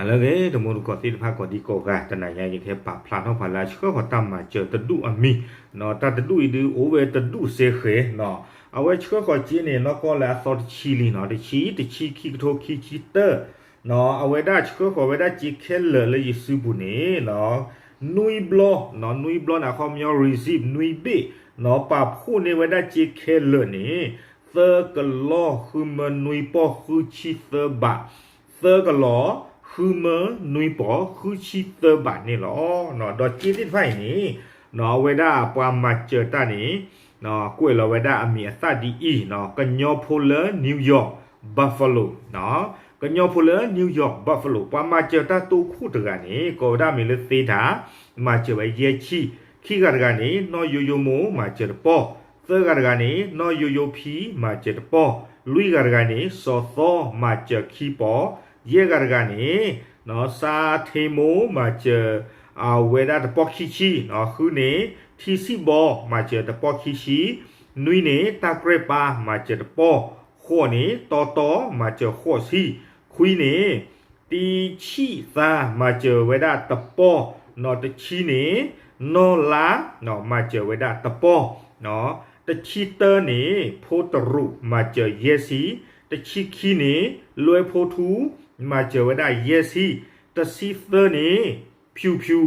လၢအဂ့ၤ တံၤသကိးသ့ၣ်တဖၣ်ကိးဒံကိးဂၤ တနၤညါယကဟဲပာ်ဖျါထီၣ်ပှၤလၢအဆှၢဃီၤတၢ်မၤစၢၤတဒူၣ်အမံၤ, တၢ်တဒူၣ်အံၤဒုးအိၣ်ဝဲတဒူၣ်စဲဃဲၤ, အဝဲဆှၢဃီၤစ့န့ၣ် နီၢ်ကီၢ်လၢအသီတဆံလံ, တဆံ, တဆံခံကထိခံဆံတၢ, အဝဲဒၣ်ဆှၢဃီၤဝဲဒၣ်စ့ခဲလၢာ်လၢယစုပူၤန့ၣ် နွံဘျီ, နွံဘျီန့ၣ် အခီပညီ receipt နွံဘ့ၣ်, ပာ်ဖှိၣ်န့ၢ်ဝဲဒၣ်စ့ခဲလၢာ်န့ၣ် သၢကလီၤဃုမၢနွံပီၢ်ဃုဆံသၢဘး, သၢကလီၤ ဃုမၢနွံပီၢ်ဃုဆံသၢဘးန့ၣ်လီၤ. ဒီးစ့သ့ၣ်တဖၣ်အံၤန့ၣ် အဝဲဒၣ်ပှၤမၤစၢၤတၢ်န့ၣ် ကွဲးလီၤဝဲဒၣ်အမံၤအသၣ်ဒ်အံၤ, ကညီဖိလၢ New York Buffalo, ကညီဖိလၢ New York Buffalo ပှၤမၤစၢၤတၢ်တိခိၣ်တဂၤန့ၣ် ကိးဝဲဒၣ်မံၤလၢသ့တၢ်, မၤစၢၤဝဲယဲၢ်ဆံ, ခံဂၤတဂၤန့ၣ် နီၢ်ယိယိမိၢ် မၤစၢၤတပီၢ်, သၢဂၤတဂၤန့ၣ် နီၢ်ယိယိဖံ မၤစၢၤတပီၢ်, လွံၢ်ဂၤတဂၤန့ၣ် စီၤသီ မၤစၢၤခံပီၢ်, ယဲၢ်ဂၤတဂၤန့ၣ် စါထ့မိၢ် မၤစၢၤ အဝဲဒၣ်တပီၢ်ခံဆံ, ဃုန့ၣ် ထံစံၣ်ဘီ မၤစၢၤတပီၢ်ခံဆံ, နွံန့ၣ် တၢ်ကြဲၢ်ပၢ် မၤစၢၤတပီၢ်, ဃိးန့ၣ် တီတီ မၤစၢၤဃိးဆံ, ခွံန့ၣ် တံဆံၣ်သါ မၤစၢၤဝဲဒၣ်တပီၢ်, တဆံန့ၣ် နီၢ်လါ မၤစၢၤဝဲဒၣ်တပီၢ်, တဆံတၢန့ၣ် ဖိတရူး မၤစၢၤယဲၢ်ဆံ, တဆံခံန့ၣ် လွဲဖိထူ မၤစၢၤဝဲဒၣ်ယဲၢ်ဆံ, တဆံသၢန့ၣ် ဖြူဖြူ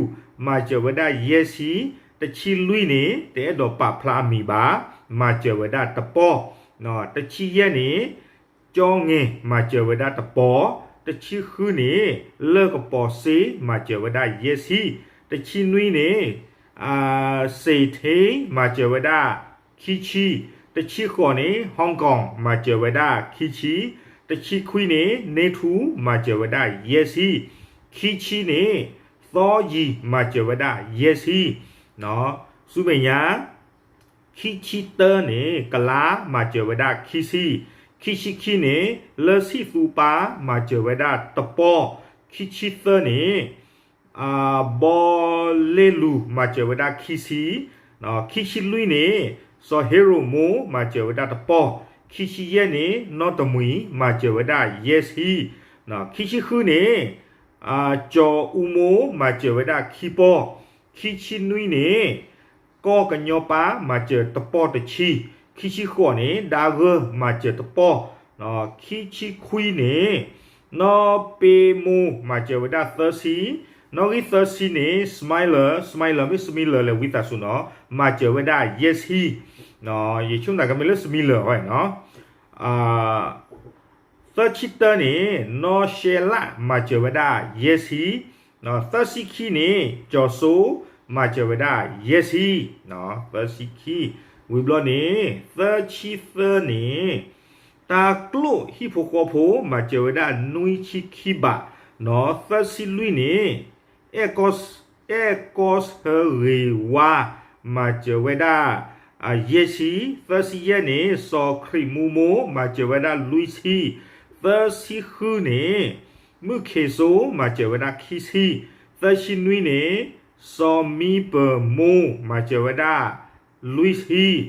မၤစၢၤဝဲဒၣ်ယဲၢ်ဆံ, တဆံလွံၢ်န့ၣ် တအဲၣ်ဒိးပာ်ဖျါအမံၤဘၣ်, မၤစၢၤဝဲဒၣ်တပီၢ်, တဆံယဲၢ်န့ၣ် ကၠီငဲၤ မၤစၢၤဝဲဒၣ်တပီၢ်, တဆံဃုန့ၣ် လၢၢ်ကပီၤစ့ မၤစၢၤဝဲဒၣ်ယဲၢ်ဆံ, တဆံနွံန့ၣ် စ့ထ့ မၤစၢၤဝဲဒၣ်ခံဆံ, တဆံဃိးန့ၣ် Hong Kong မၤစၢၤဝဲဒၣ်ခံဆံ, တဆံခွံန့ၣ် န့ၢ်ထူ မၤစၢၤဝဲဒၣ်ယဲၢ်ဆံ, ခံဆံန့ၣ် သီယံၤ မၤစၢၤဝဲဒၣ်ယဲၢ်ဆံ, ဆူမဲာ်ညါ ခံဆံတၢန့ၣ် ကလါ မၤစၢၤဝဲဒၣ်ခံဆံ, ခံဆံခံန့ၣ် လၢစံၣ်သူပၢ် မၤစၢၤဝဲဒၣ်တပီၢ်, ခံဆံသၢန့ၣ် ဘီလဲလူၤ မၤစၢၤဝဲဒၣ်ခံဆံ, ခံဆံလွံၢ်န့ၣ် စီၤဟ့ရိာ်မိၢ် မၤစၢၤဝဲဒၣ်တပီၢ်, ခံဆံယဲၢ်န့ၣ် နီၢ်တမှံၤ မၤစၢၤဝဲဒၣ်ယဲၢ်ဆံ, ခံဆံဃုန့ၣ် ကၠီၤအူမိၢ် မၤစၢၤဝဲဒၣ်ခံပီၢ်, ခံဆံနွံန့ၣ် ကီၢ်ကညီပၢ် မၤစၢၤတပီၢ်တဆံ, ခံဆံဃိးန့ၣ် ဒၣ်ဂၢၢ် မၤစၢၤတပီၢ်, ခံဆံခွံန့ၣ် နီၢ်ပ့မိၢ် မၤစၢၤဝဲဒၣ်သၢဆံ, နီၣ်ဂံၢ်သၢဆံန့ၣ် Smiler, Smiler မ့ၢ် Smiler လဲၣ်ဝံသးစူၤနီၤ, မၤစၢၤဝဲဒၣ်ယဲၢ်ဆံ, ယဆိကမိၣ်ကမ့ၢ်လၢ Smiler ဝဲနီၤ သၢဆံတၢန့ၣ် နီၢ်ရှဲလး မၤစၢၤဝဲဒၣ်ယဲၢ်ဆံ, သၢဆံခံန့ၣ် ကၠီၤစိ မၤစၢၤဝဲဒၣ်ယဲၢ်ဆံ, သၢဆံခံ, ဝံၤဘျီန့ၣ် သၢဆံသၢန့ၣ် တၢ်ကျိၣ်ဟံၣ်ဖိဃီဖိ မၤစၢၤဝဲဒၣ်နွံဆံခံဘး, သၢဆံလွံၢ်န့ၣ် အဲၣ်ကီၢ်, အဲၣ်ကီၢ်ဆၢဂ့ၤဝါ မၤစၢၤဝဲဒၣ် ယဲၢ်ဆံ, သၢဆံယဲၢ်န့ၣ် စီၤခရံာ်မူမိၢ် မၤစၢၤဝဲဒၣ်လွံၢ်ဆံ, သၢဆံဃုန့ၣ် မုၣ်ခ့ၤစိ မၤစၢၤဝဲဒၣ်ခံဆံ, သၢဆံနွံန့ၣ် စီၤမံပၢၤမိၢ် မၤစၢၤဝဲဒၣ် လွံၢ်ဆံ,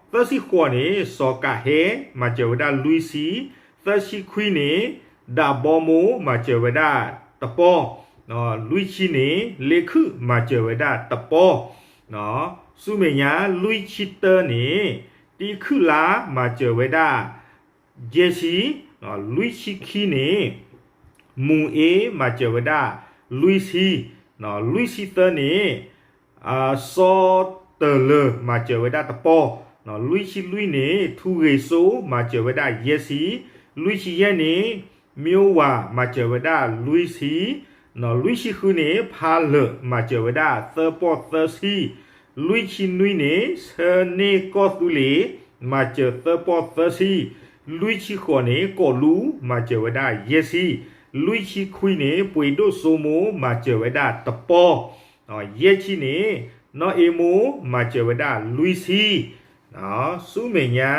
သၢဆံဃိးန့ၣ် စီၤကးဟဲ မၤစၢၤဝဲဒၣ်လွံၢ်ဆံ, သၢဆံခွံန့ၣ် ဒးဘီမိၢ် မၤစၢၤဝဲဒၣ်တပီၢ်, လွံၢ်ဆံန့ၣ် လ့ခုၣ် မၤစၢၤဝဲဒၣ်တပီၢ်, ဆူမဲာ်ညါ လွံၢ်ဆံတၢန့ၣ် တံခုၣ်လါ မၤစၢၤဝဲဒၣ် ယဲၢ်ဆံ, လွံၢ်ဆံခံန့ၣ် မူၤအ့ မၤစၢၤဝဲဒၣ်လွံၢ်ဆံ, လွံၢ်ဆံသၢန့ၣ် စီၤတၢၤလၢၤ မၤစၢၤဝဲဒၣ်တပီၢ်, လွံၢ်ဆံလွံၢ်န့ၣ် ထူဂ့ၤစိ မၤစၢၤဝဲဒၣ်ယဲၢ်ဆံ, လွံၢ်ဆံယဲၢ်န့ၣ် မၠိဝၤ မၤစၢၤဝဲဒၣ်လွံၢ်ဆံ, လွံၢ်ဆံဃုန့ၣ် ဖါလၢာ် မၤစၢၤဝဲဒၣ်သၢပီၢ်သၢဆံ, လွံၢ်ဆံနွံန့ၣ် ဆၢန့ၢ်ကီၢ်သူလ့ၤ မၤစၢၤသၢပီၢ်သၢဆံ, လွံၢ်ဆံဃိးန့ၣ် ကိးလူ မၤစၢၤဝဲဒၣ်ယဲၢ်ဆံ, လွံၢ်ဆံခွံန့ၣ် ပှ့ၤဒိၣ်စိမိၢ် မၤစၢၤဝဲဒၣ်တပီၢ်, ယဲၢ်ဆံန့ၣ် နီၢ်အ့မိၢ် မၤစၢၤဝဲဒၣ်လွံၢ်ဆံ, ဆူမဲာ်ညါ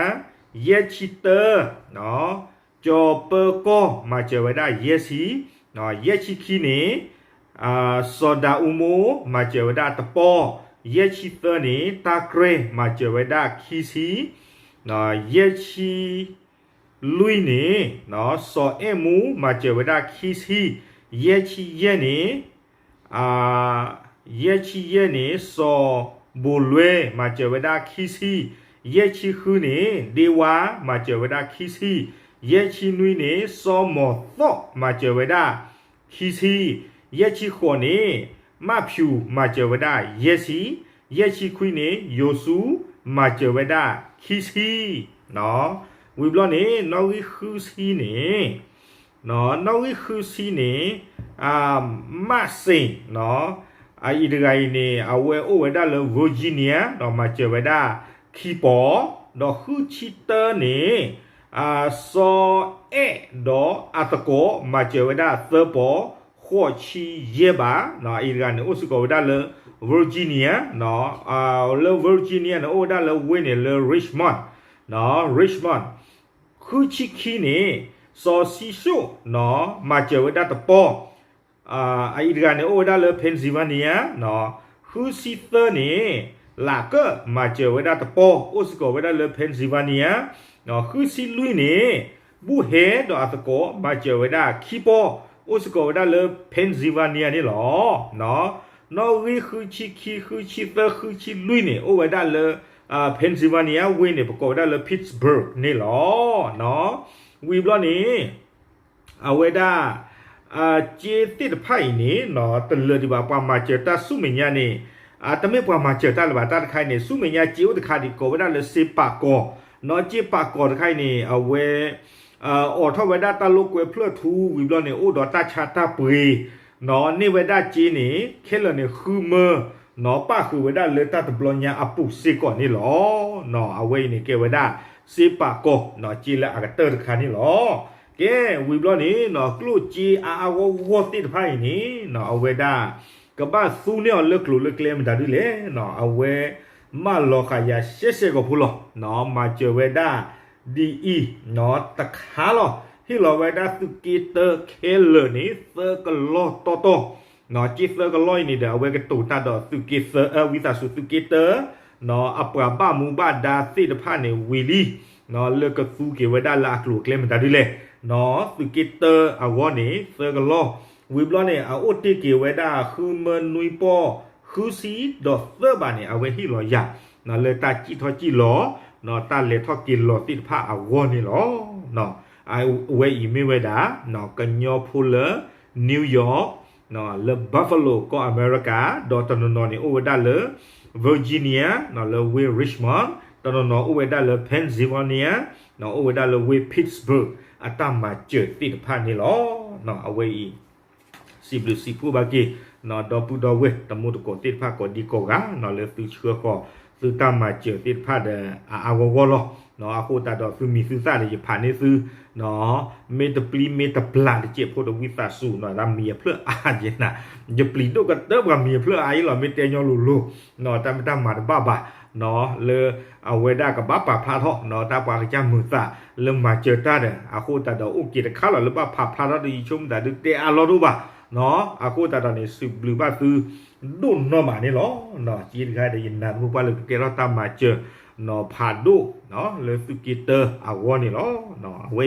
ယဲၢ်ဆံတၢ ကၠီၤပၢကီၢ် မၤစၢၤဝဲဒၣ်ယဲၢ်ဆံ, ယဲၢ်ဆံခံန့ၣ် စီၤဒၤအူမိၢ် မၤစၢၤဝဲဒၣ်တပီၢ်, ယဲၢ်ဆံသၢန့ၣ် တၢ်ကြဲၢ် မၤစၢၤဝဲဒၣ်ခံဆံ, ယဲၢ်ဆံ လွံၢ်န့ၣ် စီၤအဲၣ်မူ မၤစၢၤဝဲဒၣ်ခံဆံ, ယဲၢ်ဆံယဲၢ်န့ၣ် ယဲၢ်ဆံယဲၢ်န့ၣ် စီၤဘိၣ်လွဲ မၤစၢၤဝဲဒၣ်ခံဆံ, ယဲၢ်ဆံဃုန့ၣ် ဒ့ဝါ မၤစၢၤဝဲဒၣ်ခံဆံ, ယဲၢ်ဆံနွံန့ၣ် စီၤမီၤသီၣ် မၤစၢၤဝဲဒၣ်ခံဆံ, ယဲၢ်ဆံဃိးန့ၣ် မၣ်ဖၠူၣ် မၤစၢၤဝဲဒၣ်ယဲၢ်ဆံ, ယဲၢ်ဆံခွံန့ၣ် ယိၤစူ မၤစၢၤဝဲဒၣ်ခံဆံ, ဝံၤဘျီန့ၣ် နီၣ်ဂံၢ်ဃုဆံန့ၣ် နီၣ်ဂံၢ်ဃုဆံန့ၣ် မၣ်စ့ၣ် အအံၤတဂၤအံၤန့ၣ် အဝဲအိၣ်ဝဲဒၣ်လၢ Virginia ဒီးမၤစၢၤဝဲဒၣ်ခံပီၤ, ဒီးဃုဆံတၢန့ၣ် စီၤအဲၣ်ဒီးအသကိး မၤစၢၤဝဲဒၣ်သၢပီၤ, ဃိးဆံယဲၢ်ဘး, အအံၤတဂၤန့ၣ် အိၣ်စ့ၢ်ကီးဝဲဒၣ်လၢ Virginia, လၢ Virginia န့ၣ် အိၣ်ဝဲဒၣ်လၢဝ့ၢ်န့ၣ်လၢ Richmond, Richmond, ဃုဆံခံန့ၣ် စီၤစံၡိၣ် မၤစၢၤဝဲဒၣ်တပီၤ, အအံၤတဂၤန့ၣ် အိၣ်ဝဲဒၣ်လၢ Pennsylvania, ဃုဆံသၢန့ၣ် လးကၢၣ် မၤစၢၤဝဲဒၣ်တပီၤ အိၣ်စ့ၢ်ကီးဝဲဒၣ်လၢ Pennsylvania, ဃုဆံလွံၢ်န့ၣ် ဘူၣ်ဟဲဒီးအသကိး မၤစၢၤဝဲဒၣ်ခံပီၤ အိၣ်စ့ၢ်ကီးဝဲဒၣ်လၢ Pennsylvania န့ၣ်လီၤ. နီၣ်ဂံၢ်ဃုဆံခံ ဃုဆံသၢ ဃုဆံလွံၢ်န့ၣ် အိၣ်ဝဲဒၣ်လၢ Pennsylvania ဝ့ၢ်န့ၣ် ပကိးဝဲဒၣ်လၢ Pittsburgh န့ၣ်လီၤ. ဝံၤဘျီန့ၣ် အဝဲဒၣ် စ့သ့ၣ်တဖၣ်အံၤန့ၣ် တလၢာ်ဒံးဘၣ် ပှၤမၤစၢၤတၢ်ဆူမဲာ်ညါန့ၣ် တမ့ၢ်ပှၤမၤစၢၤတၢ်လၢၤဘၣ် တၢ်တခါအံၤန့ၣ် ဆူမဲာ်ညါစ့အိၣ်တခါဒံး ကိးဝဲဒၣ်လၢစ့ပာ်ကီၤ, စ့ပာ်ကီၤတခါအံၤန့ၣ် အဝဲ အိးထီၣ်ဝဲဒၣ်တၢ်လိာ်ကွဲဖျၢၣ်ထူ ဝံၤဘျီန့ၣ် အိၣ်ဒီးတၢ်ဆါတၢ်ပှ့ၤ, န့ၢ်ဝဲဒၣ်စ့န့ၣ် ခဲလၢာ်န့ၣ် ဃုမၢ ပၣ်ဃုာ်ဝဲဒၣ်လၢတၢ်တဘျီညါအပူၤစ့ၢ်ကီးန့ၣ်လီၤ. အဝဲအံၤန့ၣ်ကဲဝဲဒၣ် စ့ပာ်ကီၤ စ့လၢအကတၢၢ်တခါန့ၣ်လီၤ. ကဲ ဝံၤဘျီန့ၣ် ကျိၣ်စ့အါအါဂီၢ်ဂီၢ်သ့ၣ်တဖၣ်အံၤန့ၣ် အဝဲဒၣ် ကဘၣ်သူန့ၢ်အီၤလၢကျိၤလၢကျဲမတၤဒ်လဲၣ်, အဝဲ မၢလီၤဃာ်ယၤရှဲရှဲကီးဖိလီၤ. မၤစၢၤဝဲဒၣ် ဒ်အံၤ တခါလီၤ. ဟ့ၣ်လီၤဝဲဒၣ်သုးက့တၢခဲလၢာ်န့ၣ် သၢကလီၢ်တီတီ, က့သၢကလီၢ်အံၤန့ၣ်ဒီး အဝဲကတိၤတၢ်ဒီးသုးက့သၢ ဝံသးစူၤသုးက့တၢ အပှၤဘၣ်မူဘၣ်ဒါသ့ၣ်တဖၣ်န့ၣ်ဝံၤလံ လၢကသူက့ၤဝဲဒၣ်လၢအကျိၤအကျဲမတၤဒ်လဲၣ်, သုးက့တၢအဂီၢ်န့ၣ် သၢကလီၢ်, ဝံၤဘျီန့ၣ် အအိၣ်တ့ၢ်က့ၤဝဲဒၣ်ဃုမၢနွံပီၢ် ဃုဆံဒီးသၢဘးန့ၣ် အဝဲဟ့ၣ်လီၤယၤ လၢတၢ်စံၣ်ထီၣ်စံၣ်လီၤ တၢ်လဲၤထီၣ်က့ၤလီၤသ့ၣ်တဖၣ်အဂီၢ်န့ၣ်လီၤ. အဝဲအံၤမ့ၢ်ဝဲဒၣ် ကညီဖိလၢ New York လၢ Buffalo ကီၢ်အမဲရကၤ ဒီးတနီၤနီၤန့ၣ်အိၣ်ဝဲဒၣ်လၢ Virginia လၢဝ့ၢ် Richmond, တနီၤနီၤအိၣ်ဝဲဒၣ်လၢ Pennsylvania, အိၣ်ဝဲဒၣ်လၢဝ့ၢ် Pittsburgh အတၢ်မၤစၢၤသ့ၣ်တဖၣ်န့ၣ်လီၤ. အဝဲအံၤ စံးဘျုးစံးဖှိၣ်ဘၣ်က့ၤ ဒီပုၢ်ဒီဝဲၢ်တံၤသကိးသ့ၣ်တဖၣ်ကိးဒံကိးဂၤ လၢသုဆှၢဃီၤ သုတၢ်မၤစၢၤသ့ၣ်တဖၣ်ဒီး အါအါဂီၢ်ဂီၢ်လီၤ. အဃိသတးဒီးသုမံၤသုသၣ်ဒီးယဖးန့ၢ်သု မ့ၢ်တပျံၤမ့ၢ်တပျၢ်တစဲးဖိတဝံသးစူၤ တၢ်မံၤအဖျၢၣ်အါယဲနၤ, ယပျံၤဒိၣ်ကတၢၢ်ပှၤမံၤအဖျၢၣ်အါအံၤလီၤ မ့ၢ်တဲညီလိၤလိၤ တၢ်မ့ၢ်တၢ်မၤတဘၣ်ဘၣ် လၢအဝဲဒၣ်ကဘၣ်ပာ်ဖျါထီၣ် တၢ်ပှၤကစၢ်မုာ်သးလၢမၤစၢၤတၢ်ဒီး အဃိသတးဒီးအိၣ်က့ၤတခါလီၤ လၢဘၣ်ဖးဖျါထီၣ်ဒီး ယဆိကမိၣ်သးဒုးတဲအါလီၢ်ဒိၣ်ဘၣ်, အဃိသတးဒီးန့ၣ် စံးဘျုးဘၣ်သုဒိၣ်နီၢ်မးန့ၣ်လီၤ. စ့တခါဒီးယနာ်သပှၢ်လၢကကဲထီၣ်တၢ်မၤစၢၤ ဖးဒိၣ် လၢသုးက့တၢအဂီၢ်န့ၣ်လီၤ. အဝဲ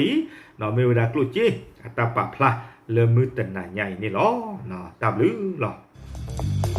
အံၤ မ့ၢ်ဝဲဒၣ်ကျိၣ်စ့ အတၢ်ပာ်ဖျါလၢမုၢ်တနၤညါအံၤန့ၣ်လီၤ. တၢ်ဘျုးလီၤ.